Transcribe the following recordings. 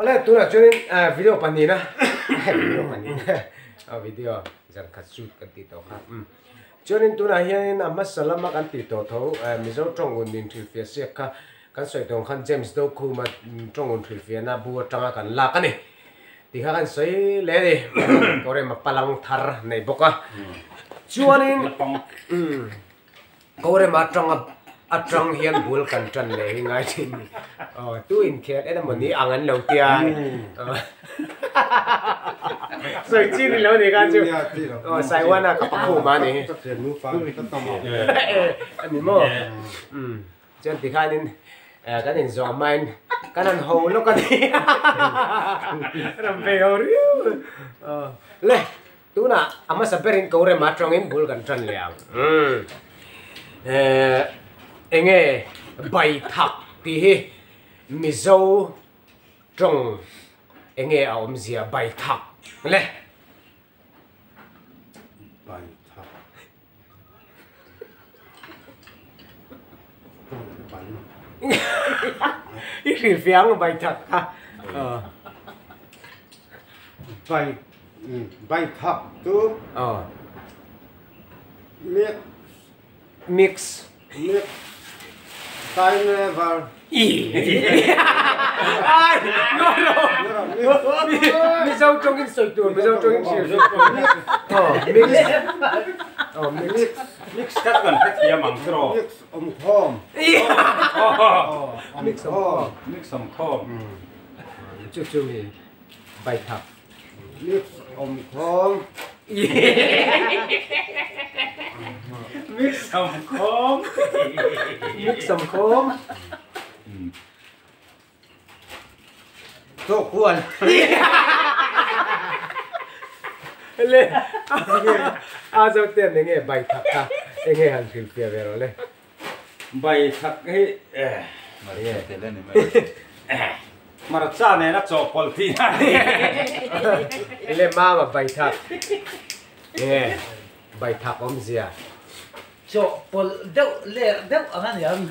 Awle tunah chuanin video pahnihna video pahnihna video zan khat shoot kan tih tawh kha umm chuanin tunah hianin a hmasa lama kan tih tawh tho Mizo tawng un inhrilhfiah siak kha kan sawi tawh ang khan James Dokhuma tawng un hrilhfiahna bu atanga kan lak a ni tih kha kan sawi leh a ni Korema palang thar nei bawk a chuanin umm. Korem atanga atang hian bul kan tan leh hi ngai thin ni. Aw tu inkhel en emaw ni ang an lo tia. Sawi chi ni lo ni kha chu. Aw Saiwana ka pakhum a ni. A ni maw? Umm chuan tikhanin kan inzawh hmain kan han ho lawk a ni. Ram phei ho riau. Aw le. Tunah a hmasa berin ko rema tawngin bul kan tan leh ang. Umm. Eh, enge Baithak tih hi Mizo tawng enge a awmzia Baithak le? Baithak tawng ban. I hrilhfiah ang Baithak kha. Bai bai thak chu mix mix mix time level ai no no mizo tawngin sawi tur mizo tawngin hrilh mix mix mix khat kan hrethiam ang chu rawh mix awm khawm mix awm khawm mix awm khawm chu chu mi Baithak. Mix awm khawm. Mix awm khawm. Mix awm khawm. Chaw kual. Le a zo te an enge baithak kha enge han hrilhfiah ve rawh le. Baithak hi Hmarcha nena chawhpawlh tih a ni. Le mama baithak nge baithak awmzia. Chawhpawlh deuh ler deuh ang a niang.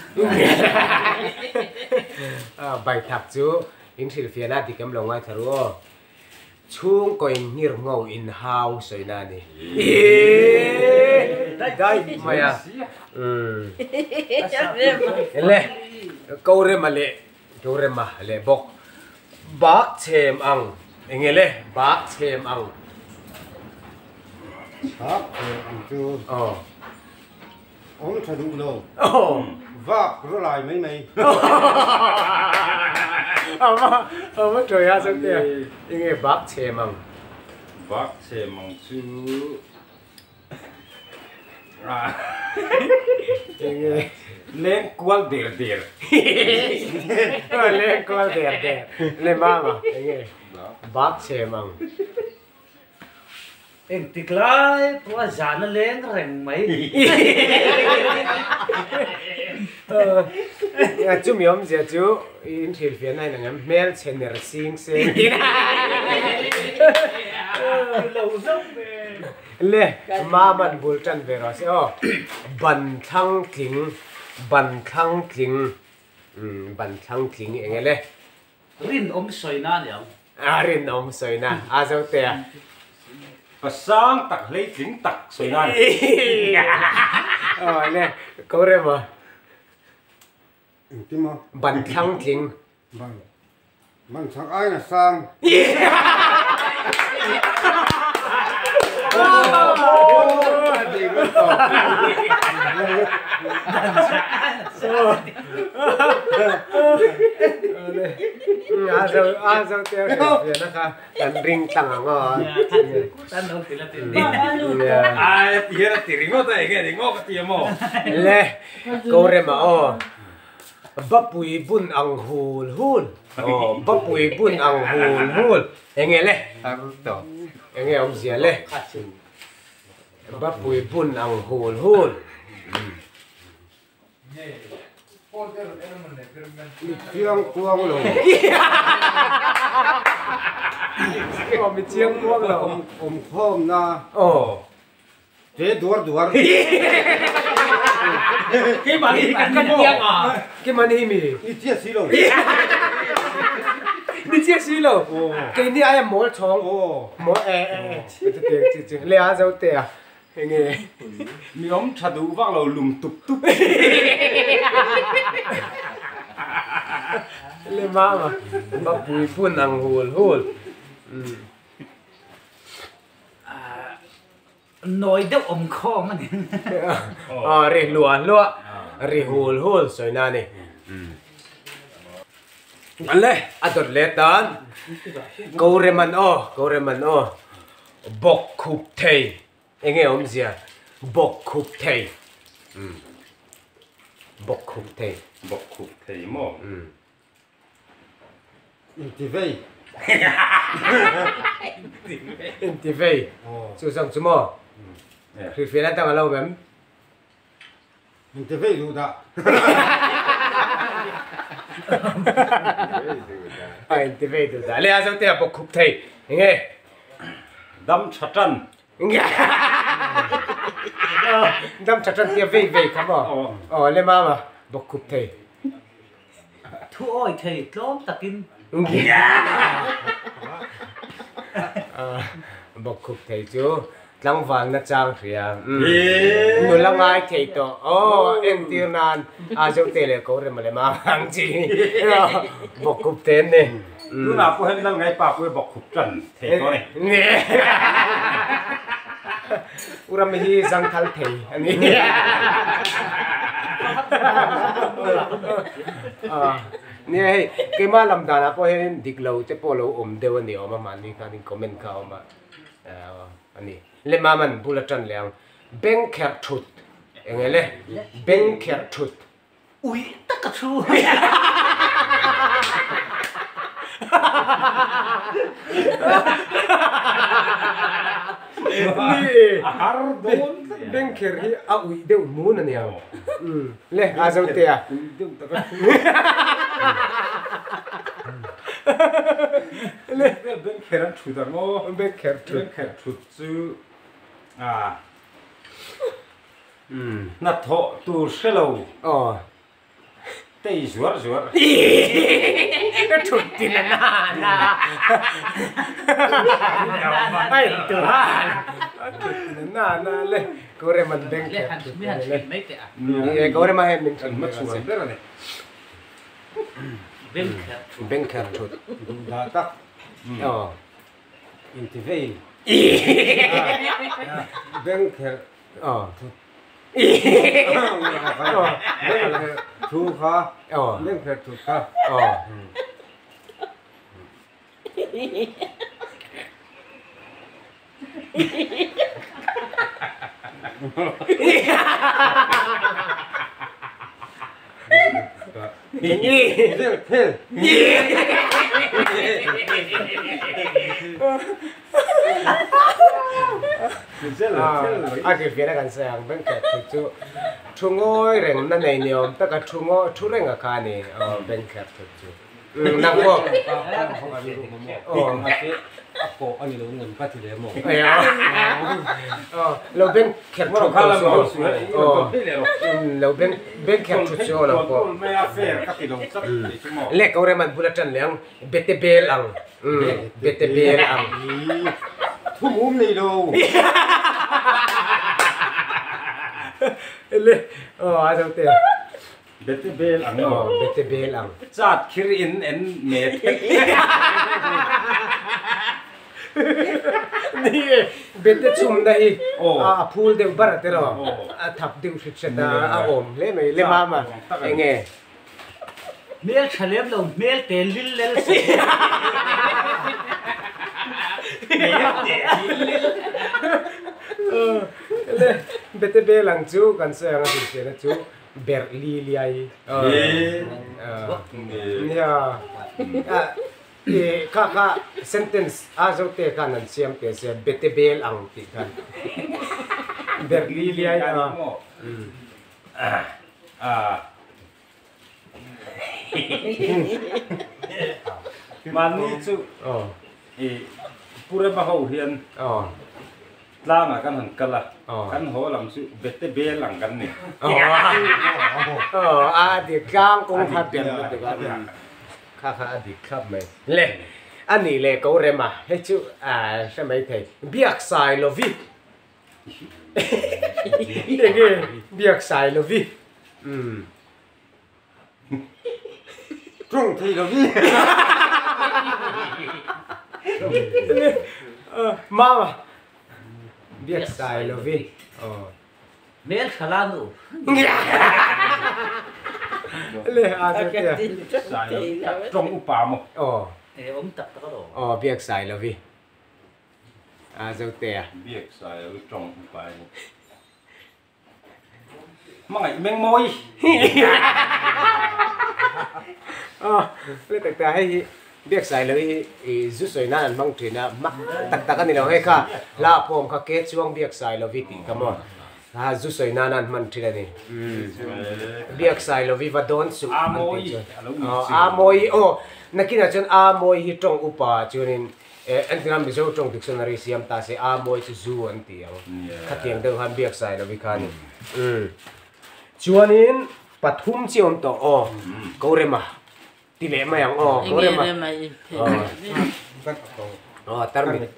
Baithak chu in hrilhfiahna dik em lo ngaithla ru aw. Chhungkaw in nghir ngho in hau sawina a ni. Daih mai a. Le Korema leh Korema leh bawk bak chhem ang enge le bak chhem ang. Bak chhem ang chu awm tha duh lo. Vak rawlai mai mai. Ava tawi a chuan te enge bak chhem ang. Bak chhem ang chu enge leng kual der der. Leng kual der der le mama enge bak chhem ang. Engtik lai pawh a zan a leng reng mai. Chumi awmzia chu in hrilhfiahna in ang em hmel chhe ner sing seng tih Le Maman bul tan ve rawh se aw. Ban thlang tling ban thlang tling ban thlang tling eng e le. Rinawm sawina a ni ang. A rinawm sawina a zo te a. Pasang tak hleitling tak sawina a ni. Aw le ko rem a. Engtin maw? Ban thlang tling. Ban ban thlang aiin a sang. Le Korema aw Bapui bun ang hul hul aw Bapui bun ang hul hul enge le enge awmzia le Bapui bun ang hul hul. Mi chiang kuang lo. Aw mi chiang kuang lo. Awm khawm na. Aw. Te duar duar. Keimah ni kan ni maw? Keimah ni mi. Ni chiah si lo. Ni chiah si lo. Keini aia mawl chhawng. Mawl e e e. Chutiang chi chu. Le a zo te a. Enge. Mi awm tha duh vak lo lum tup tup. Le mama. Bapui phun ang hul hul. Nawi deuh awm khawm a ni. Aw ri hluah hluah, ri hul hul sawi na a ni. Le a dawt leh tan ko rem an aw, ko rem an aw, bawk khup thei eng nge awmzia bawk khup thei bawk khup thei. Bawk khup thei maw? Intivei. Intivei. Chu zawng chu maw? Hrilhfiahna dang a lo awm em? Intivei duh dah. A intivei duh dah. Le a zo te a bawk khup thei. Enge? Dam tha tan. Dam tha tan tia vei vei kha maw? Aw le mama bawk khup thei. Thu awi thei tlawm takin. Bawk khup thei chu tlangval na chang hria. Nula ngai thei tawh. Aw entir nan a zo te leh ko rem leh mang ang chi. Bawk khup te an ni. Tunah pawh hian lal ngai pa pawh hi bawk khup tan thei tawh a ni. U Rami hi zangthal thei a ni. Nia hei, keimah lam danah pawh hianin dik lo te pawh lo awm deuh a ni awm a, mahni khanin comment kha a awm a a ni. Le Maman bul a tan leh ang, beng kherh thut, eng nge le, beng kherh thut. Ui tak a thu. Ni a har dawn tlat. Bengkher hi a uih deuh hmun a nia. Le a zo te a. Uih deuh tak a thu. Le bengkher an thut ang aw. Bengkher thut. Bengkher thut chu a. Hnathawh tur hre lo. Aw. Tei zuar zuar. Ka thut tin a na na. Ai tu han. Thut tin a na na le. Ko rem an beng kher thut le. Ni ko rem a hen min thut ma chuan ber ani. Beng kher thut. Beng kher thut. Duh dah tak. Aw. Intivei. Beng kher thut. Beng kher thu kha. Beng kher thut kha. A hrilhfiahna kan sawi ang bank kher thut chu thu ngawi reng na nei ni awm taka thu ngawi thu reng a kha a ni bank kher thut chu. Nang pawh. Lo beng kher thut tawh suh aw. Lo beng beng kher thut suh aw nang pawh. Le ko rem an bula tan leh ang bete bel ang bete bel ang. Thu mum nei lo. Le aw a zo te. Bete bel ang emaw? Aw, bete bel ang. Chat khir in en me thek. Ni e, bete chhumna hi a phul deuh bar a tiraw? A thap deuh hrit hret a, a awm hle mai. Le mama, eng nge? Hmel tha lem lo, hmel te lil lel si. Hmel te lil lel. Le, bete bel ang chu kan sawi ang a hrilhfiahna chu. Berh li liai nia kha kha sentence a zo te khan an siam te sia bete bel ang tih khan berh li liai a Mahni chu i Purema ho hian Tlangah kan han kal a, kan haw lam chu bete bel ang kan ni. A dik tlang kawng kha ber lutuk a. Kha kha a dik thlap mai. Le, a nih leh ko rem a, hei chu a hre mai thei. Biak sai lovi. Enge biak sai lovi. Umm. Tawng thei lovi. Mama, biak sai lovi. Aw. Hmel tha la nu. Le a chu tia. Sai lo tawng upa maw? Aw. E awm tak tak alo. Aw biak sai lovi. A zo tea. Biak sai lovi tawng upa ni. Hmangaih meng mawi. Aw le tak tak hei hi biak sai lovi hi i zu sawi nan an hmang thin a mak tak tak a ni lo hei kha hla pawm kha ke chuang biak sai lovi tih kha maw a zu sawi nan an hman thin a ni biak sai lovi va dawn suh an tih chuan a mawi aw nakinah chuan a mawi hi tawng upa chuanin Entirna Mizo tawng dictionary siam ta se a mawi chu zu an ti ang. Khatiang deuh khan biak sai lovi kha a ni. Chuanin pathum chi awm tawh aw ko rema ti leh mai ang aw ko rema. Aw tarmit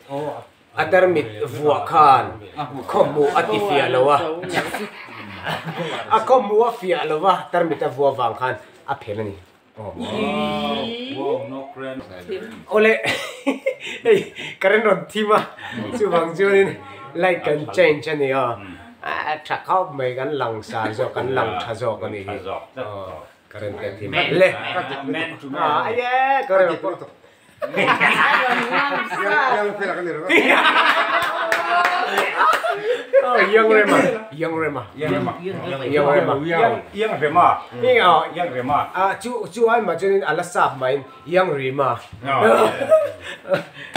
a tarmit vuah khan khawhmuh a ti fiah lo a a khawhmuh a fiah lo a tarmit a vuah vang khan a phen a ni. Awle hei current rawn thim a chuvang chuanin light kan change a ni aw a tha khawp mai kan lang sar zawk kan lang tha zawk a nih hi current te a thim a le a ye current pawh Yang rema yang rema yang rema yang rema yang rema a chu chu ai mah chuanin a la sap mahin yang rima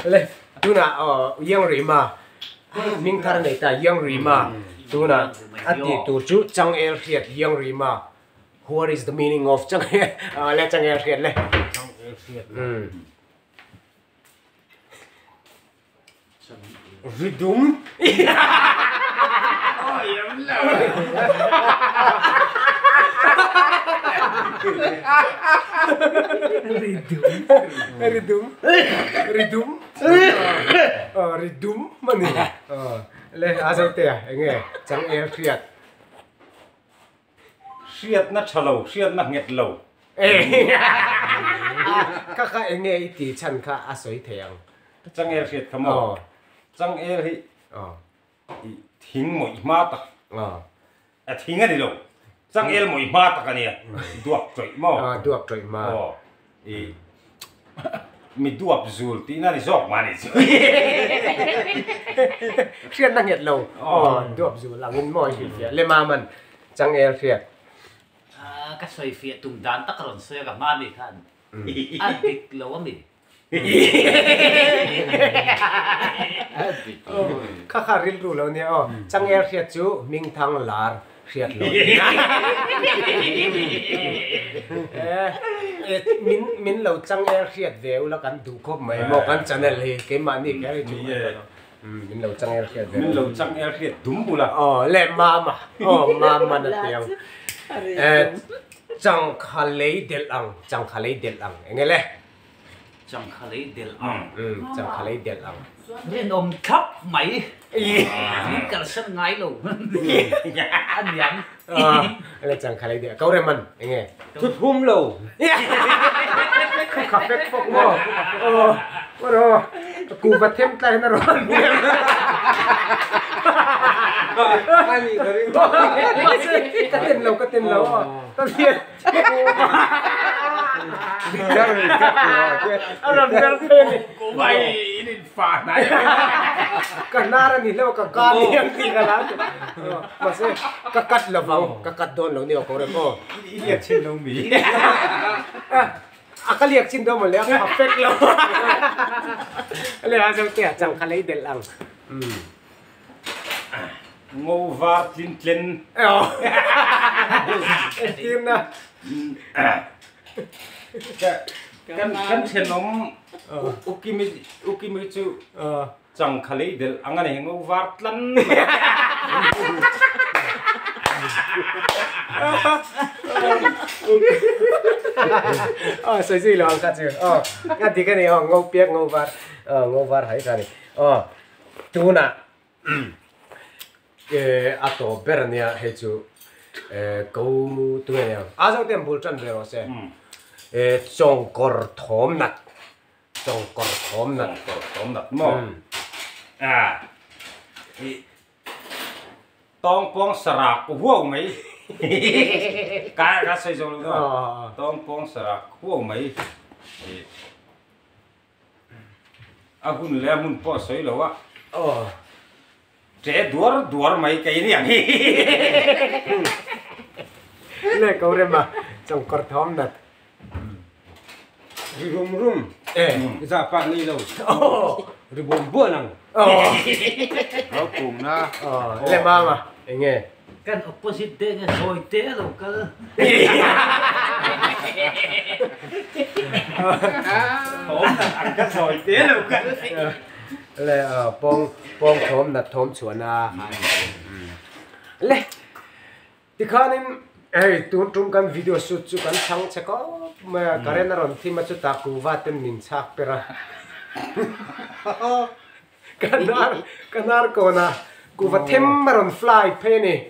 le tunah aw yang rima hming thar a nei ta yang rima tunah a tih tur chu changel hriat yang rima What is the meaning of changel le changel hriat le changel hriat ridum ridum ridum ridum mani le a zo te enge changel hriat Hriatna tha lo, hriatna nghet lo. Kha kha enge i tih chhan kha a sawi thei ang. Changel hriat kha maw? Changel hi i thing mawih hma tak. A thing a ni lo. Changel mawih hma tak a nia. Duap tawih maw? Duap tawih hma. I mi duap zul tihna ni zawk mah ni chu. Hriatna nghet lo. Aw duap zul angin maw i hrilhfiah le maman changel hriat. Ka sawifiah tum dan tak rawn sawi a ka hma mi khan a dik lo a mi. Kha kha rilru lo nia aw. Changel hriat chu hmingthang lar hriat lo nia. Min min lo changel hriat ve ula kan duh khawp mai maw kan channel hi keimahni kher hi chu min lo changel hriat ve. Min lo changel hriat dum bula. Aw le mama aw mama na tiang. Changkha lei delh ang changkha lei delh ang enge le. Changkha lei delh ang. Umm changkha lei delh ang. Rinawm thlap mai. Min kalsan ngai lo. A niang. Le changkha lei delh. Ko rem an enge. Thu thum lo. Thu kha fek fawk maw. Aw rawh kuva them tlai hian a rawn hmel. Ani ka ring. Ka ten lo ka ten lo. Ka hriat. Ka hnar a ni hleuh a ka ka ni ang tih ka hlau tih mahse ka cut lo vang ka cut dawn lo ni aw ko rem aw I liak chin lo mi a ka liak chin dawn mawle a kha fek lo le a zo te a chang kha lei delh ang Ngo var tlin tlen. Entirna. Kan kan thenawm ukimi ukimi chu changkha lei delh ang a ni ngo var tlan mai. Ờ soi gì lo ang kha chu. Ờ nga ti ka ni ờ ngâu piak ngâu var. Ờ ngâu var hai kha ni. Ờ tuna e a to ber nia hei chu e ko tu nge a zo tem bul tran ve ro se. E chong kor thom nat. Chong kor thom nat. Kor thom nat mo. À tong pong sarak huau mai. Cái cái xây dựng luôn đó. Tong pong sarak huau mai. À hun le mun po soi lo á. Ờ. Trẻ đuổi đuổi mấy cái này Lê câu rem mà trong cọt thom nè. Rum rum. Ê, dạ bạn đi đâu? Rồi bom bữa nào. Nó cùng na. Lê ma mà, nghe. Kan opposite de nghe rồi té rồi cơ. Ăn cái rồi té rồi cơ. Lê bông bông thom nè thom chuột na. Lê, thì khá nên ê tuần trung kan video shoot chu kan chang che ko mà karen ron thi ma chu ta ku va tem min chak pera. Kanar kanar ko na ku va them ma ron fly phe ni.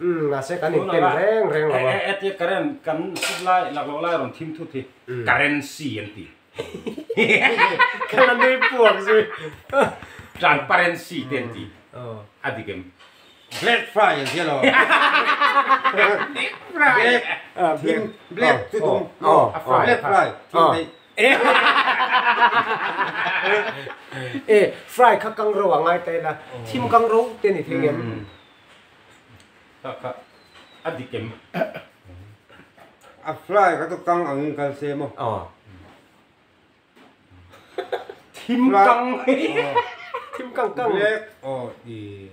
Na se kan in tem reng reng lo. Ê ê karen kan supply lạc lo lai ron thim thu thi. Currency an ti. Kan nei puak zui. Transparency ten ti. Adikem. Black fry gì lo. Black black tu tum. Black fry. Ê fry khắc căng rô ngay tay là thim căng rô tên thì thế em. Khắc adikem. À fry cái tu căng ăn cái xem mo. Thim căng. Thim căng căng. Black thì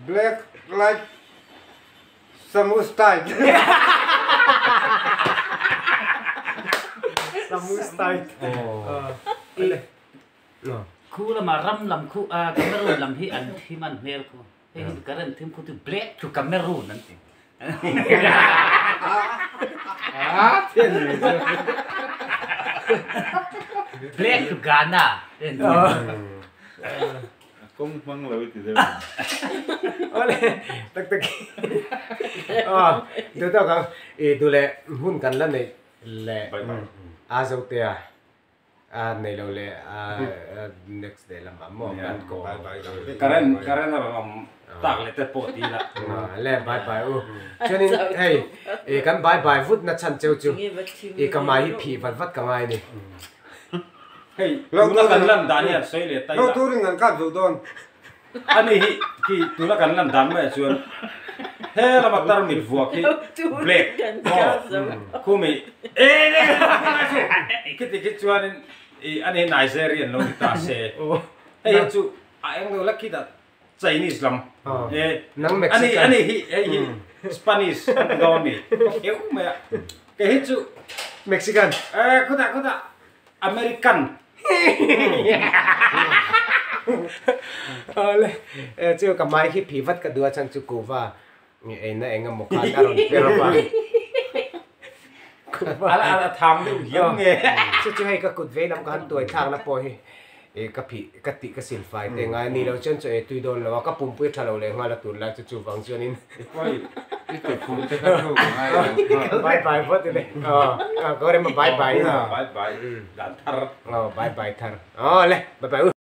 black like samu style. Samu style. Khu là mà ram làm khu Cameroon làm hi ăn thi man mel khu. Hey karen thim khu tu black to Cameroon anh ti. À thiên. Black to Ghana. Không mang lời thì đâu. Ole, tak tak. À, tôi tao cái, tôi lệ hun kan lan này lệ. À dâu tia, à này lâu lệ, à next day làm mắm mồm ăn cổ. Karen Karen là làm tạc lệ tết bộ tí là. Lệ bye bye u. Cho nên hey, cái bye bye vút nó chăn treo chú. Cái máy phì vật vật cái máy này. Hey, tuna kan lam dan hian soi le tai la. No turing an kap zo don. Ani hi ki tuna kan lam dan mai chuan. He lama tar mit vuak hi black. Khu mi e ne ki ti ki chuan in ani Nigerian lo ta se. Hei chu a eng lo lucky da Chinese lam. E nang Mexican. Ani ani hi hi Spanish don mi. Eu me ke hi chu Mexican. E khuda khuda American. Ole, chứ cái máy khi phí vắt cái đua chân chú cố và nghe nó anh một cái rồi pero ba. Ala ala tham được hiếm nghe. Chứ chứ hay cái cột vé làm cái tuổi thang là poi. Cái phí cái tị cái xin phải thế ngay ni lâu chân cho tuy đồn là cái pump bút thà lâu lên ngay là tuần lại cho chú vắng chưa nên. Bye bye vớt đi. Có đây mà bye bye. Bye bye. Đàn thar. Bye bye thar. Ờ lên bye bye.